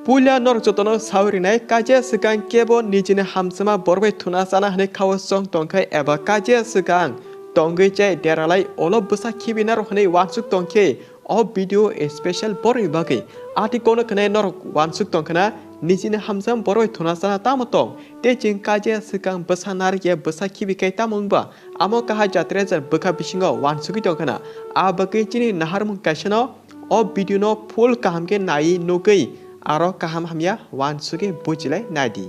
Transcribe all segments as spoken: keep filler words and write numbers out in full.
Puila norok jotono sawi rinai, kaisa swkang kebo nijini hamjakma borok bai thuna chana hwnwi khao chong tongkhe eba kaisa swkang tongwi chai deralai olo bwsa khibi narok hwnwi uansuk tongkhe o video special borokni bagwi. Ati kono khwnai norok uansuk tongkhwna nijini hamjakma borok bai thuna chana tamo tong tei chwng kaisa swkang bwsa narikya bwsa khibi khe tamo wngba amo kahai jatrejar bwkha bisingo uansugwi tongkhwna. A bagwi chini naharmung kaisano o video no full kaham khe naiwi nugwi aro kaham hamya uansugwi bujilai naidi.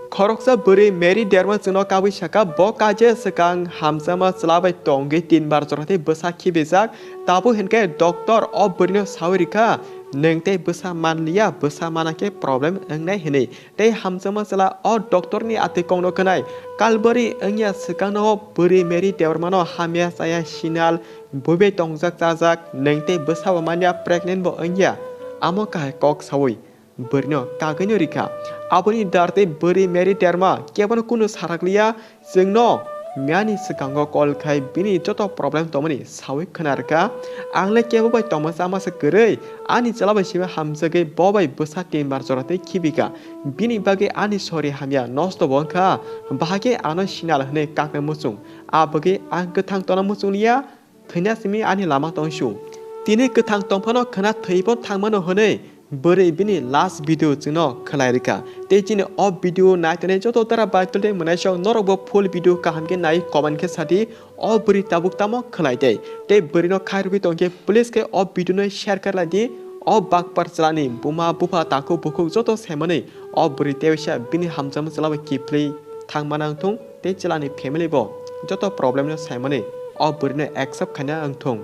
Khoroksa bwrwi Mary Derma chwngno kabwi saka, bo kaisa swkang hamjakma chwla bai tongwi tin bar jora tei bwsa khibijak. Tabuk hinkhe doctor o bwrwino sawi rikha, nwng tei bwsa manliya, bwsa mana khe problem wngnai hwnwi. Tei hamjakma chwla o doctorni ati kokno khwnai kalbari wngya swkangno bwrwi Mary Debbarmano hamya chaya sinal buibai tongjak chajak, nwng tei bwsabo manya pregnant bo wngya, amo kahai kok sawi bwrwino kagwino rikha. Aboni dar tei bwrwi Mary Debbarma kebono kunu sarakliya, chwngno miyani swkango call khai bini joto problem tongmani sawi khwna rwkha. Ang le kebo bai tongma chama se kwrwi, ani chwla bai simi hamjagwi bo bai bwsa tin bar jora tei khibika. Bini bagwi ani sori hamya nosto bo wngkha, bahai khe ano sinal hwnwi kakna muchung. A bagwi ang kwthang tongna muchung liya, thwina simi ani lama tong su. Tini kwthang tongphano khwna thwibo thangmano hwnwi bwrwi bini last video chwngno khwlai rwkha. Tei chini o video naitonwi joto dara bai tole mwnaisok norokbo full video kaham khe nai comment khe sadi o bwrwi tabuk tamo khwlai tei. Tei bwrwino khairogwi tongkhe please khe o video no share khe lai di. O bakpar chwlani buma bupha takhuk bukhuk joto saimani o bwrwi teisa bini hamjakma chwla bai kiphilwi thangma nangthung tei chwlani family bo joto problem no saimani o bwrwino accept khaina wngthung.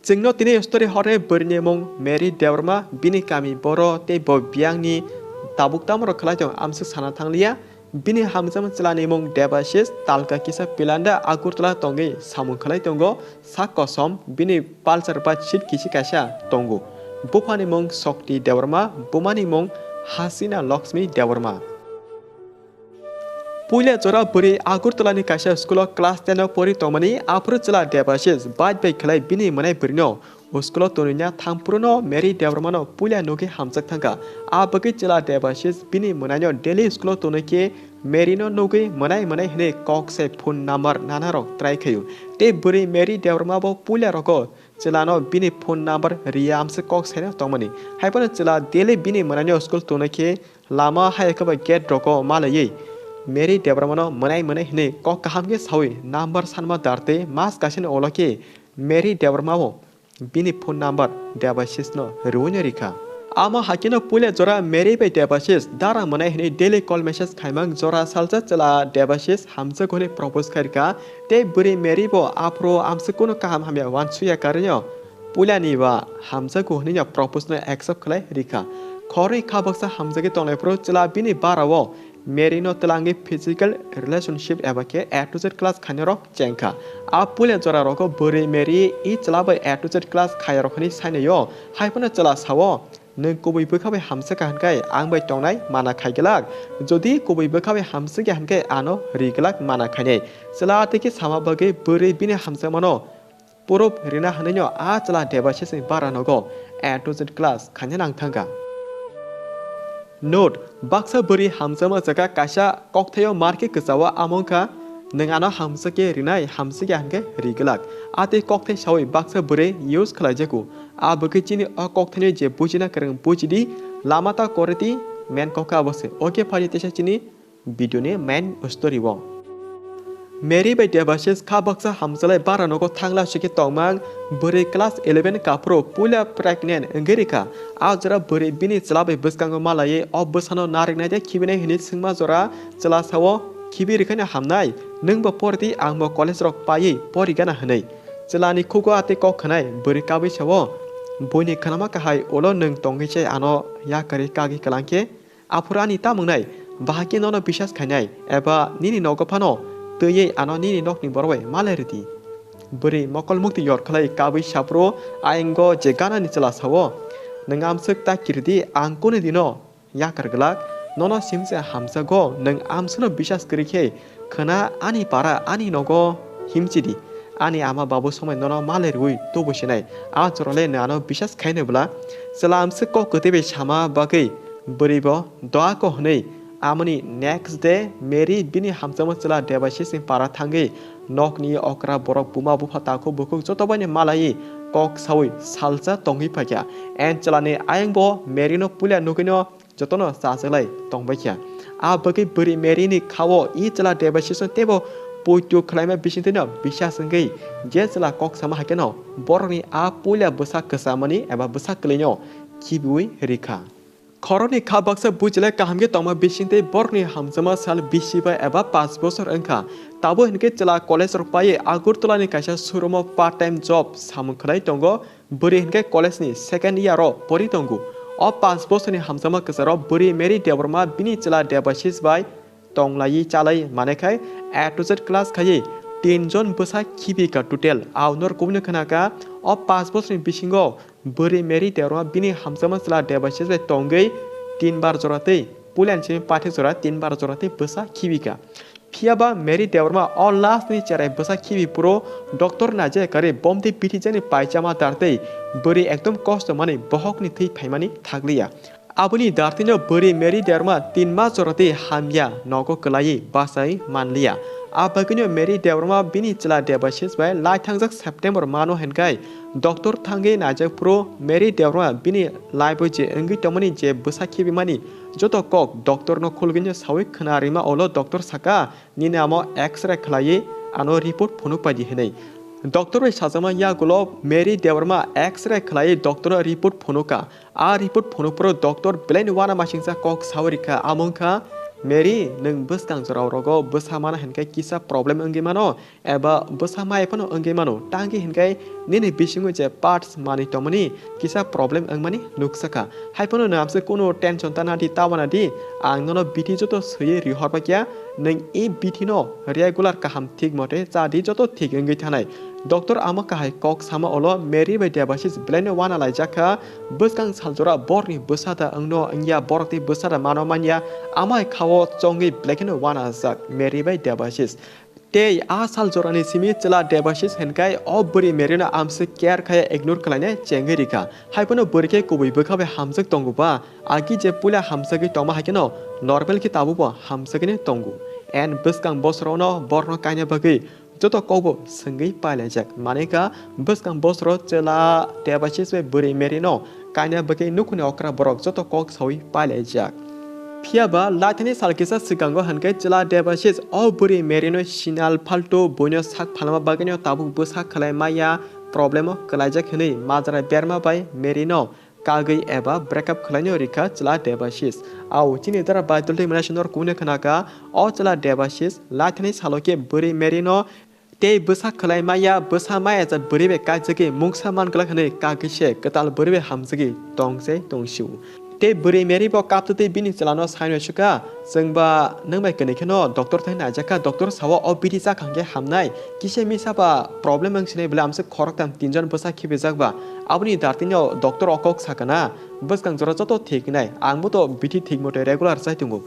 Chwngno tini story hornai bwrwini mung Mary Debbarma, bini kami boro tei bo biyangni tabuk tamorok khlai tong amswk sana thangliya. Bini hamjakma chwlani mung Debashis, talka kisa Pilanda, Agartala tongwi samung khlai tongo. Sak kosom bini Pulsar bike seat kisi kaisa tongo. Buphani mung Shakti Debbarma, bumani mung Hasina Lakshmi Debbarma. Puila jora bwrwi Agartala ni kaisa school o class ten o pori tongmani, aphuru chwla Debashis bike bai khlai bini mwnai bwrwino school o tonwi na thang phuru no Mary Debbarma no puila nugwi hamjak thangkha. A bagwi chwla Debashis bini mwnai no daily school o tonwi khe Mary no nugwi mwnai mwnai hwnwi kok sai phone number nana rok try khaio. Tei bwrwi Mary Debbarma bo puila rogo chwla no bini phone number riya amswk kok sai no tongmani. Haiphano chwla daily bini mwnai no school tonwi khe lama hai khe bai gate rogo malaiwi Mary Debbarma no mwnai mwnai hwnwi kok kaham khe sawi number sanma dar tei mas kaisa ni ulo khe Mary Debbarma bo bini phone number Debashis no rwui no rikha. Amo hakhe no puila jora Mary bai Debashis dara mwnai hwnwi daily call message khaimang jora salsa chwla Debashis hamjak hwnwi propose khairkha. Tei bwrwi Mary bo aphuru amswk kunu kaham hamya uansukya karwi no puilani ba hamjago hwnwi no propose no accept khlai rikha. Khorwi kha baksa hamjagwi tonglaifuru chwla bini bara o Mary no twlangwi physical relationship eba khe A to Z class khainai rok chengkha. A puila jora rogo bwrwi Mary i chwla bai A to Z class khaya rok hwnwi sainai o. Haiphano chwla sao, "Nwng kubui bwkha bai hamswk kha hwnkhai ang bai tongnai mana khai glak. Jodi kubui bwkha bai hamswk ya hwnkhai ano ri glak mana khainai." Chwla tei khe sama bagwi bwrwi bini hamjakmano proof rina hwnwi no a chwla Debashis ni bara nogo A to Z class khaina nang thangkha. Note, baksa bwrwi hamjakma jaga kaisa kokthaio mar khe kwchao amo wngkha, "Nwng ano hamjak khe rinai, hamjak ya hwnkhe ri glak." A tei kokthai sawi baksa bwrwi use khlai jago. A bwkhe chini o kokthaino je bujina kwrwng buji di, lama ta kore di, main kok khe abo se. Okay, phai di teisa chini video ni main story o. Mary bai Debashis kha baksa hamjalai bara nogo thangla sike tongmang, bwrwi class eleven kaphuru puila pregnant wngwi rikha. A jora bwrwi bini chwla bai bwskango malaiwi o bwsano nariknai de khibinai hwnwi swngma jora chwla sao, "Khibi rikhaino hamnai, nwngbo pori di, angbo college rok paiwi pori gana," hwnwi. Chwlani khugo atwi kok khwnai bwrwi kabwi sao, "Buini khwnama kahai ulo nwng tongwi se ano yakarwi kagwi kwlang khe?" Aphuru ani tamo wngnai? Bahai khe nono biswas khainai, eba nini nogo phano twiwi ano nini nokni borok bai malai rwdi. Bwrwi mokol mukti yor khlai kabwi saphuru ayingo je ganani chwla sao, "Nwng amswk ta kiridi, ang kunu dino yakar glak, nono simse hamjago, nwng amswkno biswas kwrwi khe khwna ani para ani nogo himchidi." Ani ama babu somai nono malai rwi tubu sinai. A jorale nano bisas khainai bwla. Chwla amswk kok kwtwi bai sama bagwi bwrwi bo doa ko hwnwi amoni next day Mary bini hamjakma chwla Debasisni para thangwi nokni okra borok buma bupha takhuk bukhuk joto baino malaiwi kok sawi salsa tongwi phaikha. En chwlani ayang bo Mary no puila nugwino jotono chachaklai tongbaikha. A bagwi bwrwi Mary ni khao i chwla Debasisno teibo poito khwlaima bisingtwino bisas wngwi je chwla kok sama haikheno borokni a puila bwsa kwchamani eba bwsa kwlwino khibiwi rikha. Khoroknwi kha baksa bujilai kaham khe tongma bisingtwi borokni hamjakma sal bisi bai eba paanch bosor wngkha. Tabuk hinkhe chwla college rok paiwi Agartala ni kaisa showroom o part time job samung khwlai tongo. Bwrwi hinkhe college ni second year o pori tongo. O paanch bosorni hamjakma kwcharo bwrwi Mary Debbarma bini chwla Debasis bai tonglaiwi chalai manaikhai A to Z class khaiwi tin jon bwsa khibi ka total. Aunor kubuni khwnaka o paanch bosorni bisingo bwrwi Mary Debbarma bini hamjakma chwla Debasis bai tongwi tin bar jora tei puilani simi pathik jora tin bar jora tei bwsa khibi ka. Phiya ba Mary Debbarma o last ni cherai bwsa khibi phuru doctor naijak kari bomtwi bithi jani paichama dar tei bwrwi ekdom kosto manwi bohokni thwi phaimani thakliya. Aboni dartino bwrwi Mary Debbarma tin mas jora twi hamya nogo kwlaiwi bachai manliya. A bagwino Mary Debbarma bini chwla Debasis bai lai thangjak September mano hinkai doctor thangwi naijak phuru Mary Debbarma bini life o je wngwi tongmani je bwsa khibimani joto kok doctor no khulgwino sawi khwna rima olo doctor saka, "Nini amo X-ray khlaiwi ano report phunuk paidi," hwnwi. Doctor bai sajakma yagulo Mary Debbarma X-ray khlaiwi doctor no report phunukha. A report phunuk phuru doctor belai ni uanamasingcha kok sawi rikha, amo wngkha, "Mary, nwng bwskang jorao rogo bwsa mana hinkhe kisa problem wngwi mano, eba bwsa maya phano wngwi mano, tangwi hinkhe nini bisingo je parts manwi tongmani kisa problem wngmani nukjakha. Haiphano nwng amswk kunu tension ta nadi, ta uanadi, ang nono bithi joto swiwi rihorbaikha, nwng e bithi no regular kaham thik mote chadi joto thik wngwi thanai." Doctor amo kahai kok sama olo Mary bai Debasis belai no uana laijakha, bwskang sal jora borni bwsa da wngno wngya, borok tei bwsa da mano manya, amo hai khao chongwi belai kheno uanajak Mary bai Debasis. Tei a sal jorani simi chwla Debasis hinkai o bwrwi Mary no amswk care khaya ignore khlainai chengwi rikha. Haiphano bwrwi khe kubui bwkha bai hamjak tongo ba, agi je puila hamjagwi tongma haikheno normal khe tabukbo hamjagwino tongo. En bwskang bosorono borokno kaina bagwi joto kokbo swngwi pailaijak. Manwi kha bwskang bosoro chwla Debasis bai bwrwi Mary no kaina bagwi nukhungni okra borok joto kok sawi pailaijak. Phiya ba laithani sal kisa swkango hinkhe chwla Debasis o bwrwi Mary no sinal phaltu buino sak phalma bagwino tabuk bwsa khlai maya problem o kwlaijak hwnwi majra berma bai Mary no kagwi eba breakup khlaino rikha chwla Debasis. Au chini dara Baidulti Manasinor kubuni khwnaka o chwla Debasis laithani salo khe bwrwi Mary no tei bwsa khlai maya, bwsa maya jat bwrwi bai kaijagwi mungsa man glak hwnwi kagwi se kwtal bwrwi bai hamjagwi tong se tong sio. Tei bwrwi Mary bo kaptwi bini chwlano saino sukha, "Chwng ba nwng bai kwnwi kheno doctor thai naijakha, doctor sao o bithi chakha hwnkhe hamnai, kisa misa ba problem wng sinai bwle amswk khoroktham tinjon bwsa khibijak ba, aboni dartino doctor o kok sakha na, bwskang jora joto thik wngnai, ang bo to bithi thik mote regular chai tongo."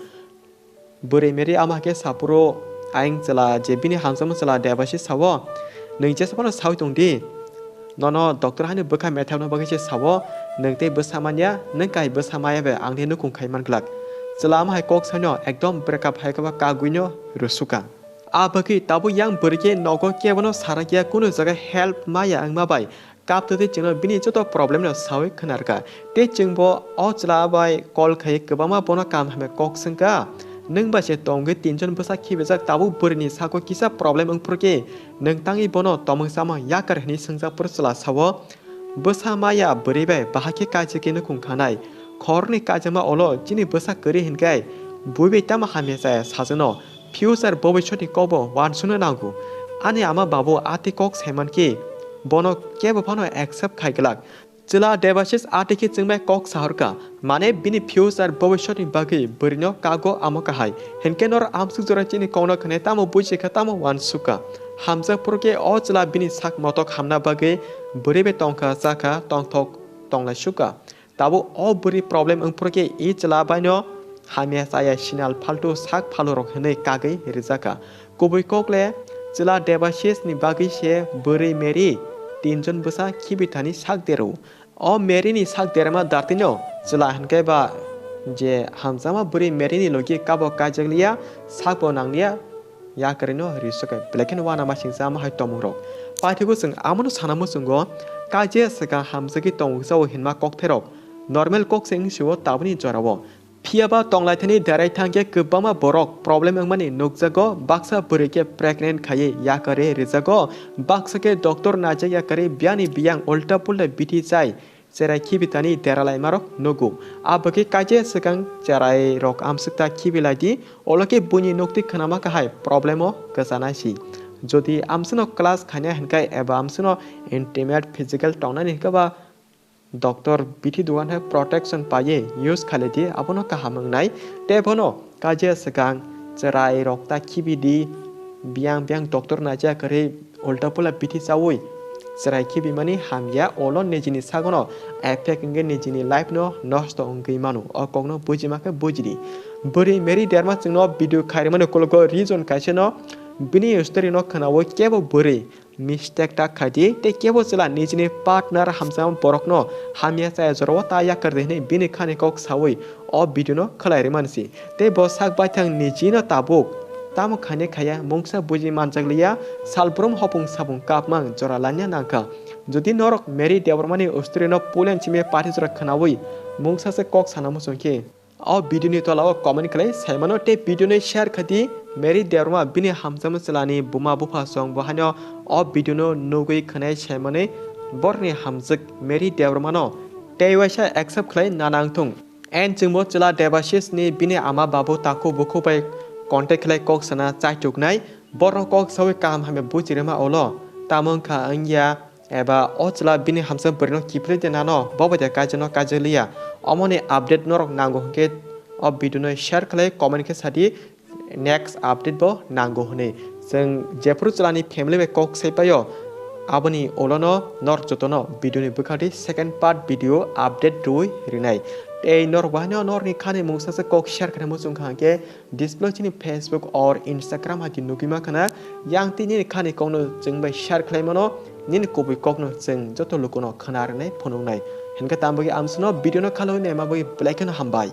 Bwrwi Mary ama khe saphuru, ayang chwla je bini hamjakma chwla Debasis sao, "Nwng jesa phano sawi tong di, nono doctor haino bwkha methapna bagwi se sao, nwng tei bwsa manya, nwng kai bwsa maya bai ang tei nukhung khai man glak." Chwla ama hai kok saino ekdom breakup hai khe ba kagwino rwsukha. A bagwi tabuk yang bwrwi khe nogo kebono sarakya, kunu jaga help maya wngma bai kaptwi chwngno bini joto problem no sawi khwnarkha. Tei chwngbo o chwla bai call khai kwbangma bono kaham hamya kok swngkha. Nwng bai se tongwi tinjon bwsa khibijak, tabuk bwrwini sago kisa problem wngphuru khe nwng tangwi bono tomwng chamwng yakar hwnwi swngjak phuru chwla sao, "Bwsa maya bwrwi bai bahai khe kaisa khe nukhung khanai. Khoroknwi kaijakma olo chini bwsa kwrwi hinkhai bui bai tamo hamya chaya sajwkno. Future bobiswtni kokbo uansukna nango. Ani ama babu atwi kok saiman khe bono kebo phano accept khai glak." Chwla Debasis atwi khe chwngbai kok sahorkha, mane bini future bobiswtni bagwi bwrwino kago amo kahai. Hinkhe norok amsuk jora chini kokno khwnai tamo buji kha, tamo uansukha. Hamjak phuru khe o chwla bini sak motok hamna bagwi bwrwi bai tongkha, chakha, tongthok tonglai sukha. Tabuk o bwrwi problem wngphuru khe i chwla baino hamya chaya sinal phaltu sak phalurok hwnwi kagwi rijak kha. Kubui kok le Chwla Debashisni bagwi se bwrwi Mary tinjon bwsa khibi thani sak dero. O Maryni sak derma dartino chwla hinkhe ba je hamjakma bwrwi Maryni logi kabo kaijakliya, sakbo nangliya, yakarino risoke belai kheno uanamasingcha ama hai tongmungrok. Paithago chwng amono sana muchungo, kaje swkang hamjagwi tongwi chao hinma kokthairok normal kok se wngsio tabukni jorao. Phiyaba tonglaithani derai thangkhe kwbangma borok problem wngmani nukjago, baksa bwrwi khe pregnant khaiwi yakarwi rijago, baksa khe doctor naijak yakarwi biyani biyang ulta pulta bithi chai cherai khibitani deralaimarok nugo. Abokhe kaisa swkang cherairok amswkta khibilaidi, olokhe buini nuktwi khwnama kahai problemo kwchanaisi. Jodi amswkno class khaina hinkhe eba amswkno intimate physical tongnani hinkhe ba doctor bithi dugan hai protection paiye use khailidi, abono kaham wngnai. Tei bono kaje swkang chwrai rok ta khibi di, biyang biyang doctor naijak kwrwi ulta pula bithi chaui chwrai khibi mani hamya, olo nijini sagono effect wngwi nijini life no nosto wngwi mano. O kokno bujima khe bujidi. Bwrwi Mary derma chwngno video khairwmani ukologo reason kaisa no bini story no khwnaui kebo bwrwi mistake ta khaidi tei kebo chwla nijini partner hamjakma borokno hamya chaya jorao ta yakar di hwnwi bini khani kok saui o video no khwlai rwmani si. Tei bo sak baithang nijino tabuk tamo khainai khaiya mungsa buji manjakliya, salbrum hopung sapung kapmang jora lanya nangkha. Jodi norok Mary Debbarmani story no pulen simi party jora khwnaui mungsa se kok sana muchungkhe, o video ni tola o comment khlai saimano tei video ni share khadi. Mary Debbarma bini hamjakma chwlani buma bupha song bo haino o video no nugwi khwnai saimani borokni hamjak Mary Debbarma no tei waisa accept khlai nanang thung. And chwngbo chwla Debashish ni bini ama babu takhuk bukhuk bai contact khlai kok sana chaituknai, borok kok saui kaham hamya buchirima ulo tamo wngkha wngya. Eba o chwla bini hamsa bwrwino kiphilwi de nano, bo bai de kaijakno kaijakliya. Omoni update norok nango hwnkhe o video no share khlai, comment khe sadi next update bo nango hwnwi. Chwng jephuru chwlani family bai kok sai paio, aboni ulono norok jotono video ni bwkhadi second part video update rwi rinai. Tei norok bo haino norokni khani mungsa se kok share khaina muchung kha hwnkhe display chini Facebook or Instagram hai di nugwi ma khana. Yang tini nini khani kokno chwng bai share khlai mano, nini kubui kokno chwng joto lukuno khna rwnai phunuknai. Hinkhe tamo bagwi amsano video no khalwi naima bagwi belai kheno hambai.